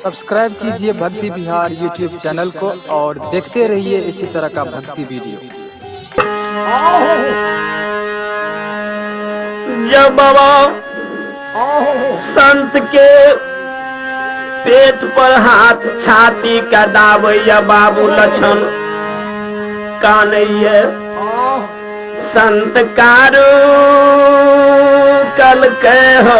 Subscribe कीजिए भक्ति Bihar YouTube channel को और देखते रहिए इसी तरह का भक्ति वीडियो। जब बाबा संत के पेट पर हाथ छाती का दाबैया बाबू लक्षण कानैया संत कारू कल के हो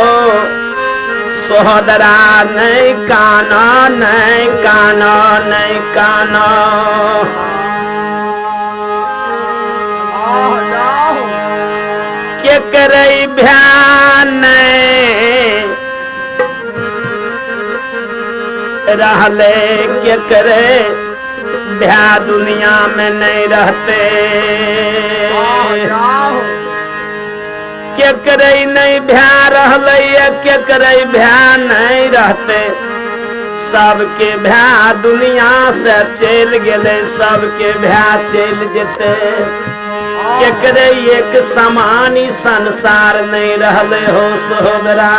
सोहदरा नहीं काना नहीं काना नहीं काना। के करे ध्यान रहले, के करे भ्या दुनिया में नहीं रहते, के करे नहीं भ्या रहले, के करे भ्या नहीं रहते। सबके भ्या दुनिया से चल गेले, सबके भ्या चल जेते, केकरे एक समान ही संसार नहीं रहले हो सोहदरा।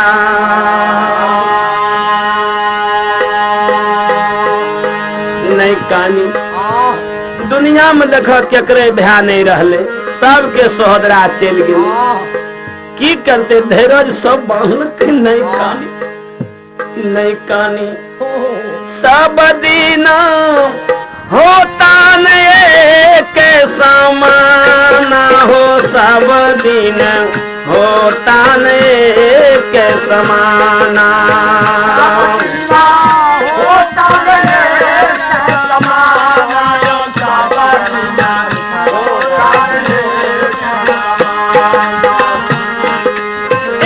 नहीं कानी दुनिया में देख केकरे भ्या नहीं रहले, सबके सोहदरा चल गेले। की करते धैर्य सब बांधते नहीं कानी नहीं कानी। सब दिन होता नहीं के समाना हो, सब दिन होता नहीं के समाना।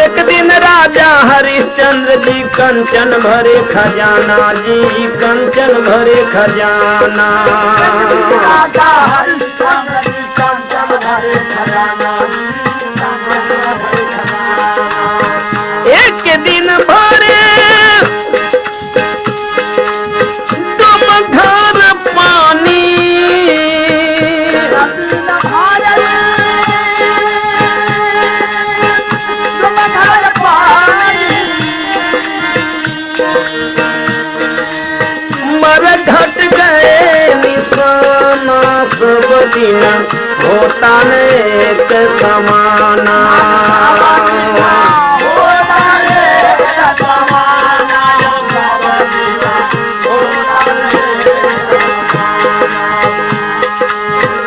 एक दिन राजा हरिश्चंद्र जी कंचन भरे खजाना जी, कंचन भरे खजाना। राजा हरिश्चंद्र जी कंचन भरे खजाना, कंचन भरे खजाना। एक दिन भरे तुम घर पानी, तुम घर पानी। मर घट गए निशाना, सब दिन होता एक समाना।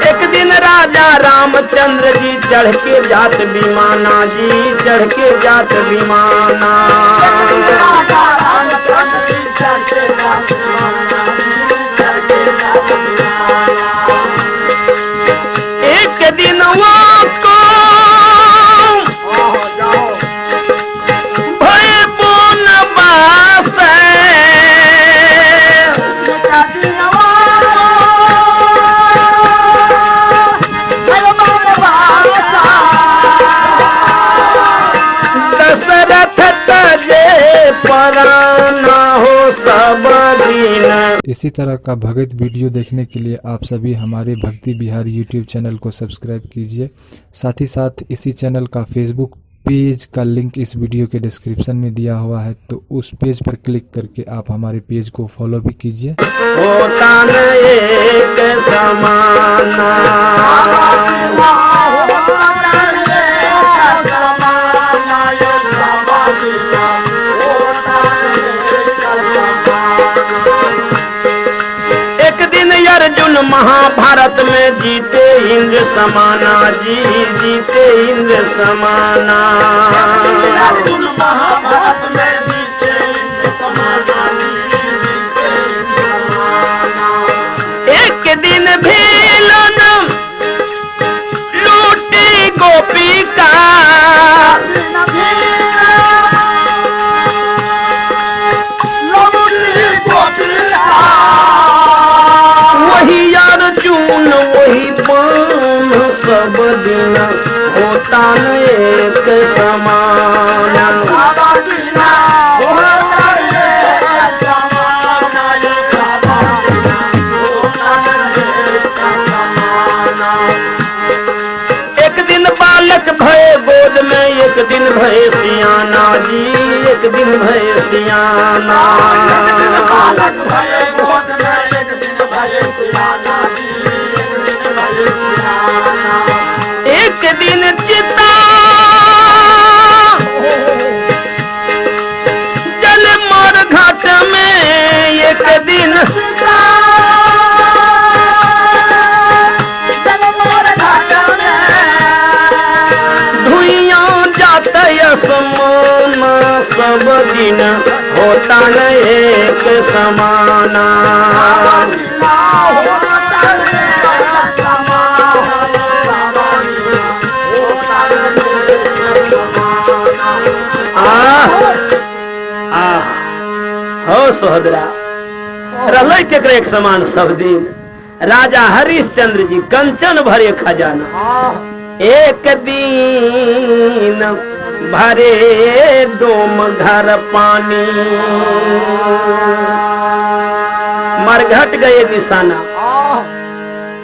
एक दिन राजा रामचंद्र जी चढ़ के जात विमाना जी, चढ़ के जात विमाना। एक दिन वो को भय बनवास, दशरथ तजे पराना हो सब दिन। इसी तरह का भगत वीडियो देखने के लिए आप सभी हमारे भक्ति बिहार यूट्यूब चैनल को सब्सक्राइब कीजिए। साथ ही साथ इसी चैनल का फेसबुक पेज का लिंक इस वीडियो के डिस्क्रिप्शन में दिया हुआ है, तो उस पेज पर क्लिक करके आप हमारे पेज को फॉलो भी कीजिए। होता एक समाना। एक दिन अर्जुन महाभारत में जीते इंद्र समाना जी, जीते इंद्र समाना। महाभारत में जीते इंद्र समाना, जीते इंद्र समाना। एक दिन भीलन लूटी गोपी का, वही अर्जुन वही बाण, सब दिन होता एक समाना। एक दिन बालक भय गोद में, एक दिन भय सियाना जी, एक दिन भय सियाना। बालक भये गोद में एक दिन भये सियाना जी, एक दिन भये सियाना। एक दिन चिता जल मोर घाट में, एक दिन जल मोर घाट में धुइया जात असमाना, सब दिन होता न एक समाना। आह आह हो सोहदरा, रहलै केकरे एक समान सब दिन। राजा हरिश्चंद्र जी कंचन भरे खजाना, एक दिन भरे डोम घर पानी, मरघट गए निशाना।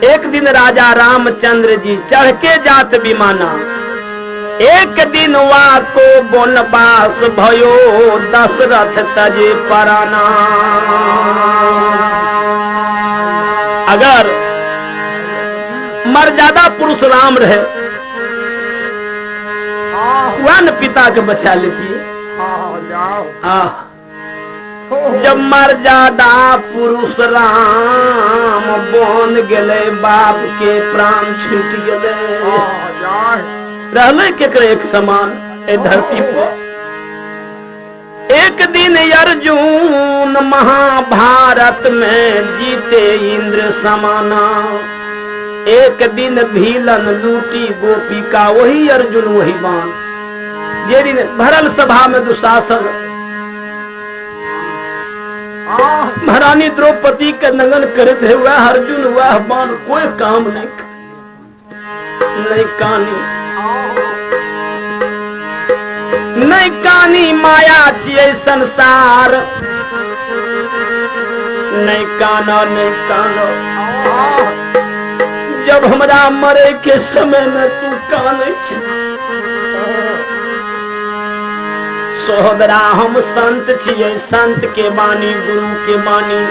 एक दिन राजा रामचंद्र जी चढ़ के जात विमाना, एक दिन वाको बनवास भयो दशरथ तजे पराना। अगर मर्यादा पुरुष राम रहे वह न पिता के बचा लेती। जब मर्यादा पुरुष राम बन गए बाप के प्राण छूट गए, रहले केकरे एक समान ए धरती पर। एक दिन अर्जुन महाभारत में जीते इंद्र समाना, एक दिन भीलन लूटी गोपी का वही अर्जुन वही बाण। जे दिन भरल सभा में दुशासन महारानी द्रौपदी के नंगन करते है, वह अर्जुन वह बाण कोई काम नहीं नहीं कानी नहीं कानी माया छियै संसार, नहीं काना नहीं कानो। जब हमरा मरे के समय में तू काने सोहदरा, हम संत छियै, संत के बानी गुरु के बानी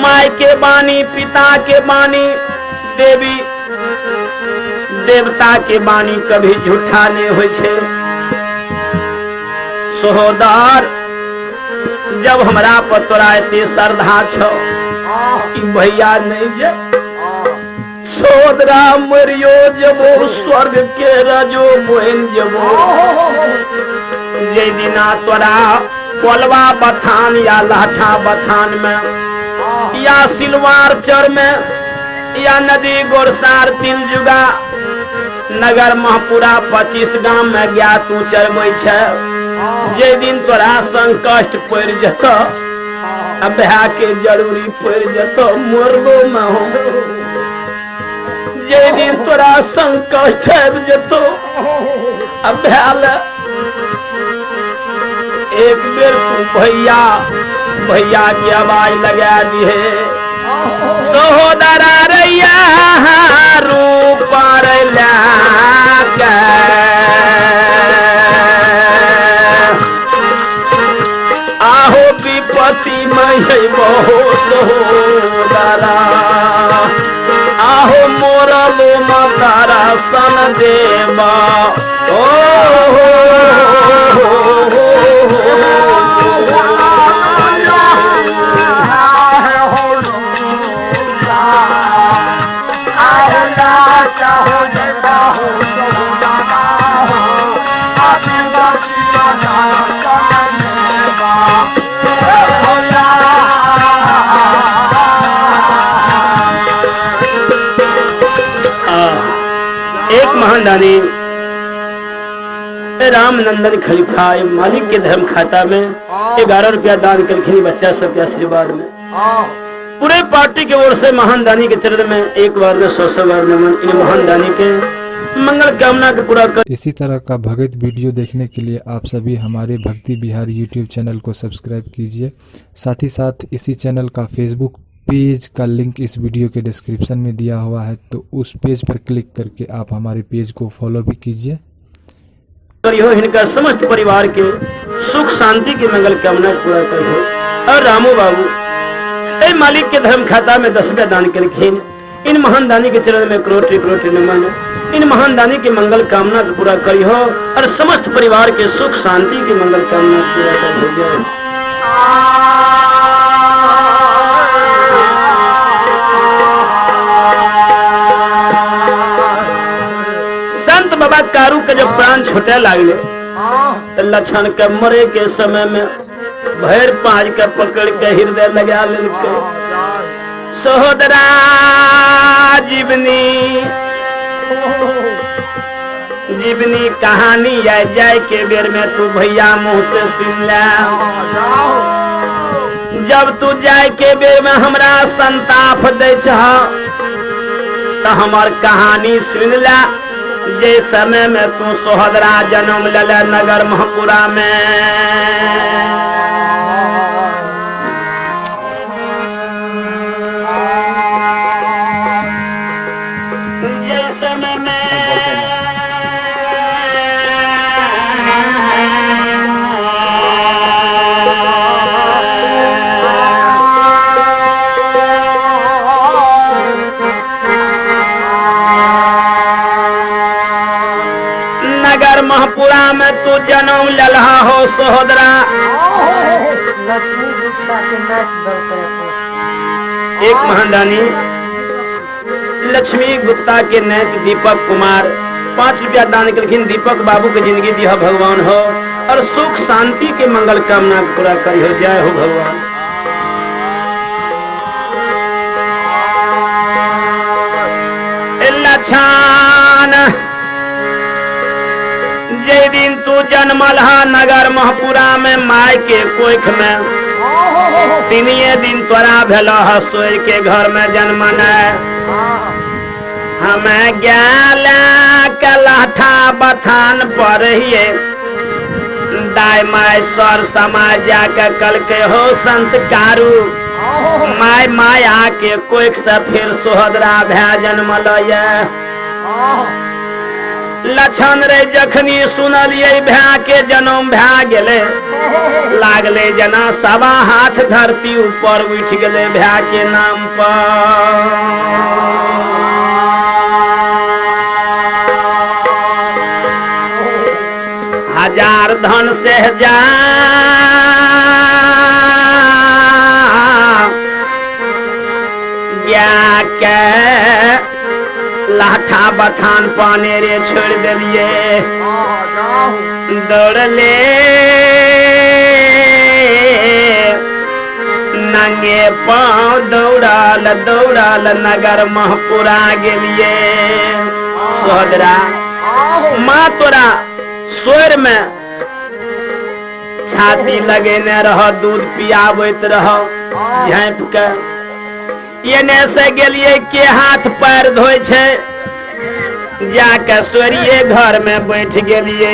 my के बानी पिता के बानी देवी देवता के बानी कभी झूठा नहीं होइ छै। सोहदर जब हमरा पर तोरा एते श्रद्धा छौ कि भैया नहीं जे सोदरा मरियो जबो स्वर्ग के रजो बन जबो। जे दिना तोरा कोलवा बथान या लाठा बथान में या सिलवार चर में या नदी गोरसार तिलजुगा नगर महपुरा 25 गाम में गया तू चरबै छै, जे दिन तोरा संकट पड़ जतो अभ्या के जरूरी पड़ जतो मरलो में हो, जे दिन तोरा संकट आबि जतो अभ्या ले एक बेर तू भैया भैया की आवाज लगा दिहे। सहोदरा रैया रूप आहो विपत्ति में बहुत सहोदरा, आहो मोरलो मतारा सन देवा। ओ हो एक महान दानी रामनंदन खलीफा मालिक के धर्म खाता में 11 रुपया दान करखिन बच्चा सबके आशीर्वाद में। पूरे पार्टी के ओर से महान दानी के चरण में एक बार में 100 बार नमन। इन महान दानी के मंगल कामना के पूरा कर। इसी तरह का भगत वीडियो देखने के लिए आप सभी हमारे भक्ति बिहार यूट्यूब चैनल को सब्सक्राइब कीजिए। साथ ही साथ इसी चैनल का फेसबुक पेज का लिंक इस वीडियो के डिस्क्रिप्शन में दिया हुआ है, तो उस पेज पर क्लिक करके आप हमारे पेज को फॉलो भी कीजिए। करियो, हिनकर समस्त परिवार के सुख शांति के मंगल कामना पूरा करियो। और रामू बाबू ए मालिक के धर्म खाता में 10 रुपया दान करखिन, इन महान दानी के चरण में करोटी करोटी नमन। इन महान दानी के मंगल कामना को पूरा करियो और समस्त परिवार के सुख शांति के मंगल कामना पूरा करियो। संत बाबा कारू के जब प्राण छूटे लागले तो लक्षण के मरे के समय में भैर पाँच के पकड़ के हृदय लगा लेलकै। सहोदरा जीवनी जीवनी कहानी आय जाय के बेर में तू भैया मुँह से सुन ले। जब तू जाय के बेर में हमरा संताप दै छह तो हमार कहानी सुन ले। जे समय में तू सोहदरा जन्म लले नगर महपुरा में, जे समय में नगर महपुरा में तू जन्म ललहा हो सोहदरा। एक महादानी लक्ष्मी गुप्ता के नैत दीपक कुमार 5 रुपया दान करखिन। दीपक बाबू के जिंदगी दिया भगवान हो और सुख शांति के मंगल कामना पूरा करी हो। जय हो भगवान। लछान जे दिन तू जन्मल हा नगर महपुरा में माय के कोख में, तीनिये दिन तोरा भेल सोर के घर में जन्मन। हमें गेल कलहठा बथान पर हिये, दाय my sir समाज जाके कल के हो संत कारू my माया के कोख से फिर सोहदरा भै जन्मल। लक्षण रे जखनी सुनलिए भै के जन्म भै गेले, लागले जना सवा हाथ धरती ऊपर उठ गेले भै के नाम पर। हजार धन से जा के लाठा बथान पाने रे छोड़ दिलिए, दौड़ले नंगे पाँव दौड़ल दौड़ल नगर महपुरा गेलिए। सोहदरा माँ तोरा सोर में छाती लगेने रह, दूध पियाबैत रह झाँप के। एने से गेलिए के हाथ पैर धोइ छै, जाके सोरिए घर में बैठ गेलिए।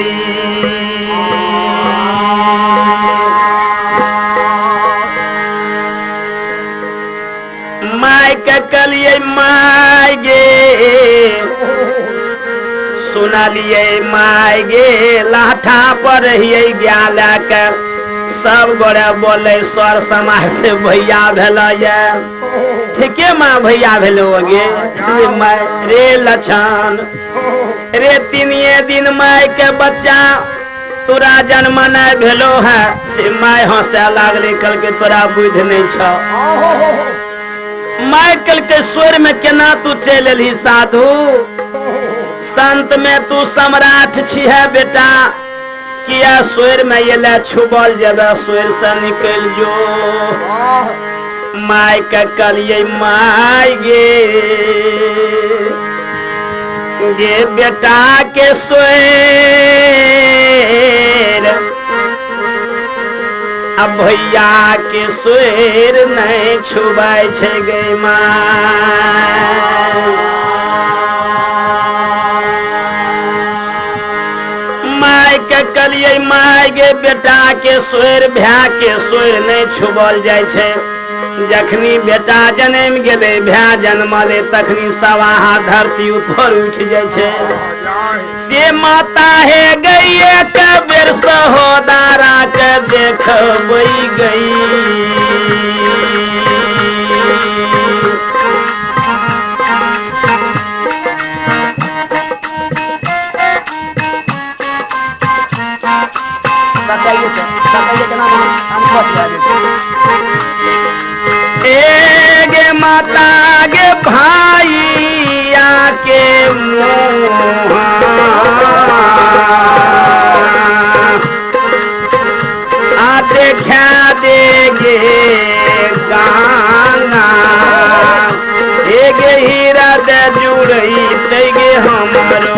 My के कहलिए my गे, सुनलिए my गे लाठा पर रहिए गया लए के। सब गोरे बोले सर समाज से भैया भेल ये, ठीके माँ भैया भेलो गे रे लछन रे। तीनिये दिन my के बच्चा तोरा जन्म नहीं भेलो है। से my हंसे लागले, कल के तोरा बुद्धि नहीं छ। My कल के स्वर में केना तू चल एलही साधु संत में तू सम्राट छी है बेटा, किया स्वर में एले छुबल जेबे स्वर से निकल जो। My के कहलिए my गे गे बेटा के स्वर अब भैया के स्वर नहीं छुबाय छै गे माँ। My के कहलिए my गे बेटा के स्वर भै के स्वर नहीं छुबल जाइ छै। जखनी बेटा जन्म गेले भै जन्मले तखनी सवा हाथ धरती ऊपर उठ जाइ छै। से माता हे गई एक बेर सहोदारा के देखबै गई। बताइए सर, बताइए केना हम फस भए जेतै। ए गे माता गे भाइया के मुँह आ देखा दे गे गाना, हे गे हीरा दे जुड़ई ते गे हमरो।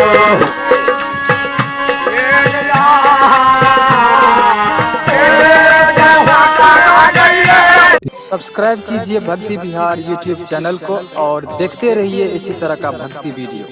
सब्सक्राइब कीजिए भक्ति बिहार यूट्यूब चैनल को और देखते रहिए इसी तरह का भक्ति वीडियो।